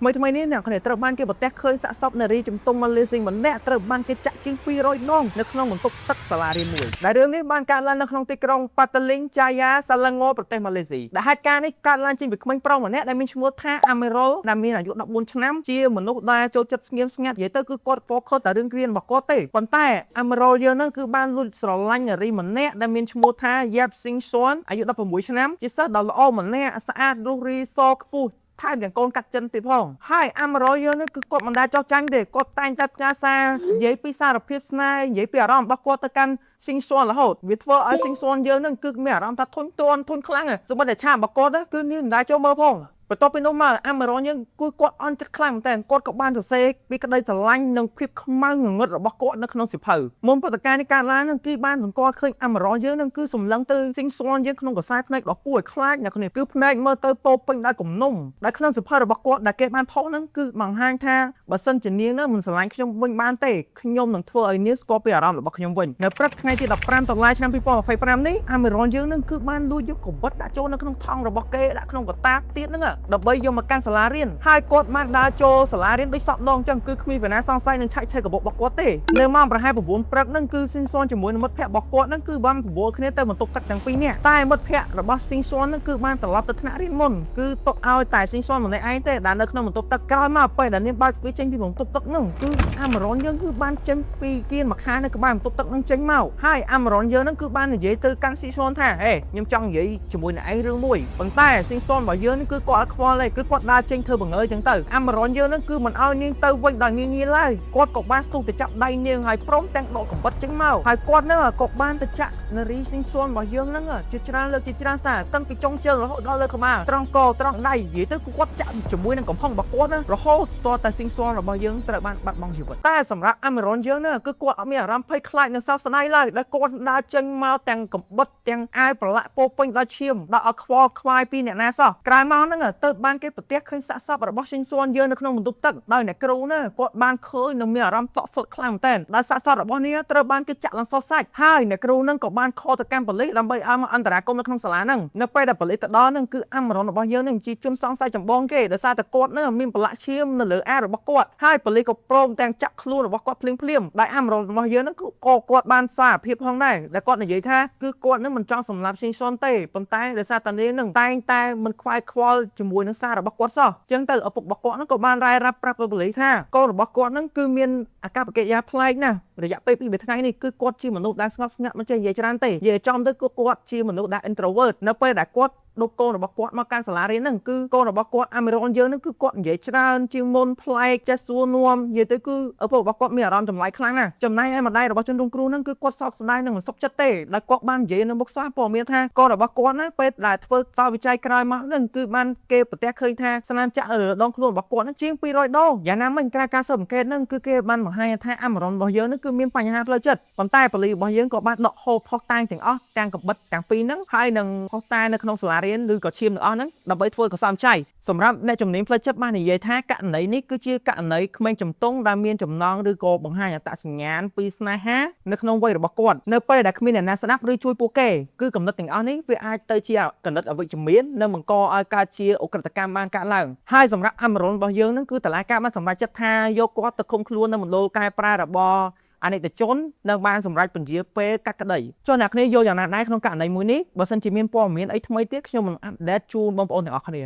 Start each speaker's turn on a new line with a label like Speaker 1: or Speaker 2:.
Speaker 1: ថ្មីថ្មីនេះអ្នកគ្នាត្រូវបានគេប្រទះឃើញសាកសពនារីជំទង់ម៉ាឡេស៊ីម្នាក់ត្រូវបានគេចាក់ជាង200ដងនៅក្នុងបន្ទប់ទឹកសាលារៀនមួយដែលរឿងនេះបានកើតឡើងនៅក្នុងទីក្រុងប៉ាតាលីងចាយ៉ាសាឡាង៉ូប្រទេសម៉ាឡេស៊ីដែលហេតុការណ៍នេះកើតឡើងចេញពីក្មេងប្រុសម្នាក់ដែលមានឈ្មោះថាអាមេរ៉ុលដែលមានអាយុ14ឆ្នាំជាមនុស្សដែលចូលចិត្តស្ងៀមស្ងាត់និយាយទៅគឺគាត់ focus តែរឿងរៀនរបស់គាត់ទេប៉ុន្តែអាមេរ៉ុលយើងហ្នឹងគឺបានលួចស្រឡាញ់នារីម្នាក់ដែលមានឈ្មោះថាយ៉ាប់ស៊ីងស៊នអាយុ16ឆ្នាំជាសិស្សដ៏ល្អម្នាក់ស្អាតរូបរាយសខ្ពស់ ថែមទាំងកូនកាត់ចិនទៀតផងហើយអាមរយយើងនេះគឺគាត់មិនដែលចោះចាញ់ទេគាត់តែងតែផ្ញើសារនិយាយពីសារភាពស្នេហ៍និយាយពីអារម្មណ៍របស់គាត់ទៅកាន់ស៊ីងសួនរហូតវាធ្វើឲ្យស៊ីងសួនយើងនឹងគឺមានអារម្មណ៍ថាធុញទ្រាន់ធុញខ្លាំងសូម្បីតែឆាករបស់គាត់គឺនាងមិនដែលចូលមើលផងបន្ទាប់ពីនោះមកអាមេរ៉ុនយើងគឺគាត់អន់ចិត្តខ្លាំងមែនតើគាត់ក៏បានសរសេរពីក្តីស្រឡាញ់និងភាពខ្មៅងងឹតរបស់គាត់នៅក្នុងសៀវភៅមុនព្រឹត្តិការណ៍នេះកើតឡើងនឹងគឺបានសម្គាល់ឃើញអាមេរ៉ុនយើងនឹងគឺសម្លឹងទៅស៊ីងសួនយើងក្នុងកសែភ្នែកដ៏គួរឲ្យខ្លាចអ្នកគ្នាគឺភ្នែកមើលទៅពោពេញដោយគំនុំដែលក្នុងសៀវភៅរបស់គាត់ដែលគេបានផុសហ្នឹងគឺបង្ហាញថាបើសិនជានាងនឹងមិនស្រឡាញ់ខ្ញុំវិញបានទេខ្ញុំនឹងធ្វើឲ្យនាងស្គាល់ពីអារម្មណ៍របស់ខ្ញុំវិញនៅព្រឹកថ្ងៃទី15តុលាឆ្នាំ2025នេះអាមេរ៉ុនយើងនឹងគឺបានលួចយកកាំបិតដាក់ចូលនៅក្នុងថង់របស់គេដាក់ក្នុងកតាបទៀតហ្នឹងដើម្បីយកមកកាន់សាលារៀនហើយគាត់បានដើរចូលសាលារៀនដូចសពដងអញ្ចឹងគឺគ្មានវណ្ណាសង្ស័យនឹងឆែកឆេរកាបូបរបស់គាត់ទេនៅម៉ោងប្រហែល9ព្រឹកហ្នឹងគឺស៊ីនស៊នជាមួយនឹងមិត្តភ័ក្តិរបស់គាត់ហ្នឹងគឺបានបបួលគ្នាទៅបន្ទប់ទឹកទាំងពីរនាក់តែមិត្តភ័ក្តិរបស់ស៊ីនស៊នហ្នឹងគឺបានត្រឡប់ទៅថ្នាក់រៀនមុនគឺទុកឲ្យតែស៊ីនស៊នម្នាក់ឯងទេដែលនៅក្នុងបន្ទប់ទឹកក្រោយមកពេលដែលនាងបើកទ្វារចេញពីបន្ទប់ទឹកហ្នឹងគឺអាមេរ៉ុនយើងគឺបានចេញពីគៀនមួយខាងនៅក្បែរបន្ទប់ទឹកហ្នឹងចេញមកហើយអាមេរ៉ុនយើងហ្នឹងគឺបាននិយាយទៅកាន់ស៊ីស៊នថាហេខ្ញុំចង់និយាយជាមួយអ្នកឯងរឿងមួយប៉ុន្តែស៊ីស៊នរបស់យើងហ្នឹងគឺគាត់អត់ខ្វល់ទេគឺគាត់ដើរចេញធ្វើបង្អើចឹងទៅអាមេរ៉ុនយើងហ្នឹងគឺមិនឲ្យនាងទៅវិញដោយងាយងាយឡើយគាត់ក៏បានស្ទុះទៅចាប់ដៃនាងហើយព្រមទាំងដកកាំបិតចេញមកហើយគាត់ហ្នឹងក៏បានទៅចាក់នារីស៊ីស៊នរបស់យើងហ្នឹងជាច្រើនលើកជាច្រើនសារតាំងពីចុងជើងរហូតដល់លើក្បាលត្រង់កត្រង់ដៃនិយាយទៅគឺគាត់ចាក់ជាមួយនឹងកំហុងរបស់គាត់ណារហូតតតែស៊ីស៊នរបស់យើងត្រូវបានបាត់បង់ជីវិតតែសម្រាប់អាមេរ៉ុនយើងហ្នឹងគឺគាត់អត់មានអារម្មណ៍ភ័យខ្លាចនិងសោកស្ដាយឡើយដែលគាត់ដើរចេញមកទាំងកាំបិតទាំងអាវប្រឡាក់ពោពេញដោយឈាមដល់អត់ខ្វល់ខ្វាយពីអ្នកណាសោះក្រោយមកហ្នឹងទៅបានគេប្រទះឃើញសាកសពរបស់ស៊ីស៊នយើងនៅក្នុងបន្ទប់ទឹកដោយអ្នកគ្រូណាគាត់បានឃើញនិងមានអារម្មណ៍តក់ស្លុតខ្លាំងមែនទែនដោយសាកសពរបស់នេះត្រូវបានគេចាក់ឡើងសោះសាច់ហើយអ្នកគ្រូហ្នឹងក៏បាន call ទៅកាន់ប៉ូលីសដើម្បីឲ្យមកអន្តរាគមន៍នៅក្នុងសាលាហ្នឹងនៅពេលដែលប៉ូលីសទៅដល់ហ្នឹងគឺអាមេរ៉ុនរបស់យើងហ្នឹងជាជនសង្ស័យចម្បងគេដោយសារតែគាត់ហ្នឹងមានប្រឡាក់ឈាមនៅលើអាវរបស់គាត់ហើយប៉ូលីសក៏ព្រមទាំងចាក់ខ្លួនរបស់គាត់ភ្លាមភ្លាមដោយអាមេរ៉ុនរបស់យើងហ្នឹងគឺក៏គាត់បានសារភាពផងដែរដែលគាត់និយាយថាគឺគាត់ហ្នឹងមិនចង់សម្លាប់ស៊ីស៊នទេប៉ុន្តែដោយសារតានាងហ្នឹងតែងតែមិនខ្វាយខ្វល់ជាមួយនឹងសាររបស់គាត់សោះអញ្ចឹងទៅឪពុករបស់គាត់ហ្នឹងក៏បានរ៉ាយរាប់ប្រាប់ទៅប៉ូលីសថាកូនរបស់គាត់ហ្នឹងគឺមានអាកប្បកិរិយាប្លែកណាស់រយៈពេលពីរថ្ងៃនេះគឺគាត់ជាមនុស្សដែលស្ងប់ស្ងាត់មិនចេះនិយាយច្រើនទេនិយាយចំទៅគឺគាត់ជាមនុស្សដែល introvert នៅពេលដែលគាត់ដុកកូនរបស់គាត់មកកាន់សាលារៀនហ្នឹងគឺកូនរបស់គាត់អាមេរ៉ុនយើងហ្នឹងគឺគាត់និយាយច្រើនជាងមុនប្លែកចេះសួរនាំនិយាយទៅគឺឪពុករបស់គាត់មានអារម្មណ៍ចម្លែកខ្លាំងណាស់ចំណែកឯម្ដាយរបស់ជនរងគ្រោះហ្នឹងគឺគាត់សោកស្ដាយនិងមិនសុខចិត្តទេដែលគាត់បាននិយាយនៅមុខសារព័ត៌មានថាកូនរបស់គាត់ណាពេលដែលធ្វើសោវិច័យក្រោយមកហ្នឹងគឺបានគេប្រទះឃើញថាស្នាមចាក់នៅលើដងខ្លួនរបស់គាត់ហ្នឹងជាង200ដងយ៉ាងណាមិញក្រៅការស៊ើបអង្កេតហ្នឹងគឺគេបានបង្ហាញថាអាមេរ៉ុនរបស់យើងហ្នឹងគឺមានបញ្ហាផ្លូវចិត្តប៉ុន្តែប៉ូលីសរបស់យើងក៏បានដកហូតភស្តុតាងទាំងអស់ទាំងកាំបិតទាំងពីរហ្នឹងហើយនឹងភស្តុតាងនៅក្នុងសាលារៀនឬក៏ឈាមទាំងអស់ហ្នឹងដើម្បីធ្វើកសោមចៃសម្រាប់អ្នកជំនាញផ្លូវចិត្តបាននិយាយថាករណីនេះគឺជាករណីក្មេងជំទង់ដែលមានចំណងឬក៏បង្ហាញអត្តសញ្ញាណពីស្នេហានៅក្នុងវ័យរបស់គាត់នៅពេលដែលគ្មានអ្នកណាស្ដាប់ឬជួយពួកគេគឺកំណត់ទាំងអស់នេះវាអាចទៅជាកំណត់អវិជ្ជមាននិងបង្កឲ្យកើតជាឧក្រិដ្ឋកម្មបានកើតឡើងហើយសម្រាប់អាមេរុនរបស់យើងហ្នឹងគឺតុលាការបានសម្រេចចិត្តថាយកគាត់ទៅឃុំខ្លួននៅមណ្ឌលកែប្រែរបស់អនិច្ចជននឹងបានសម្រេចពន្យាពេលកាត់ក្តីចុះអ្នកគ្នាយល់យ៉ាងណាដែរក្នុងករណីមួយនេះបើសិនជាមានព័ត៌មានអីថ្មីទៀតខ្ញុំនឹង update ជូនបងប្អូនទាំងអស់គ្នា។